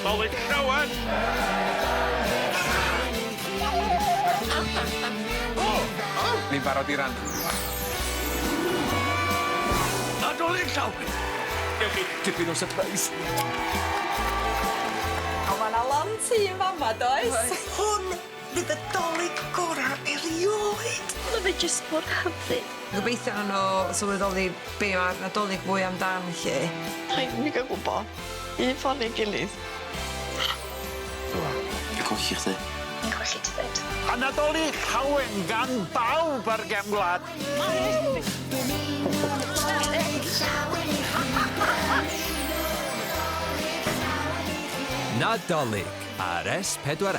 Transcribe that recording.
Nadolig Llawen! Ni'n barod i rannu. Nadolig Llawen! Gewch chi dipyn o sypreis. A ma' 'na lond tŷ yn fama does? Oes. Hwn fydd y 'Dolig gora' erioed. Ma' fe jyst mor hyfryd. Gobeithio nawn nhw sylweddoli be' ma'r Nadolig fwy amdan 'lly. Rhaid i ni ga'l gwbo. Un ffor neu gilydd. Rŵan, dwi colli chdi. Fi'n colli ti 'fyd. A Nadolig Llawen gan bawb ar gefn gwlad. Nadolig ar S4C.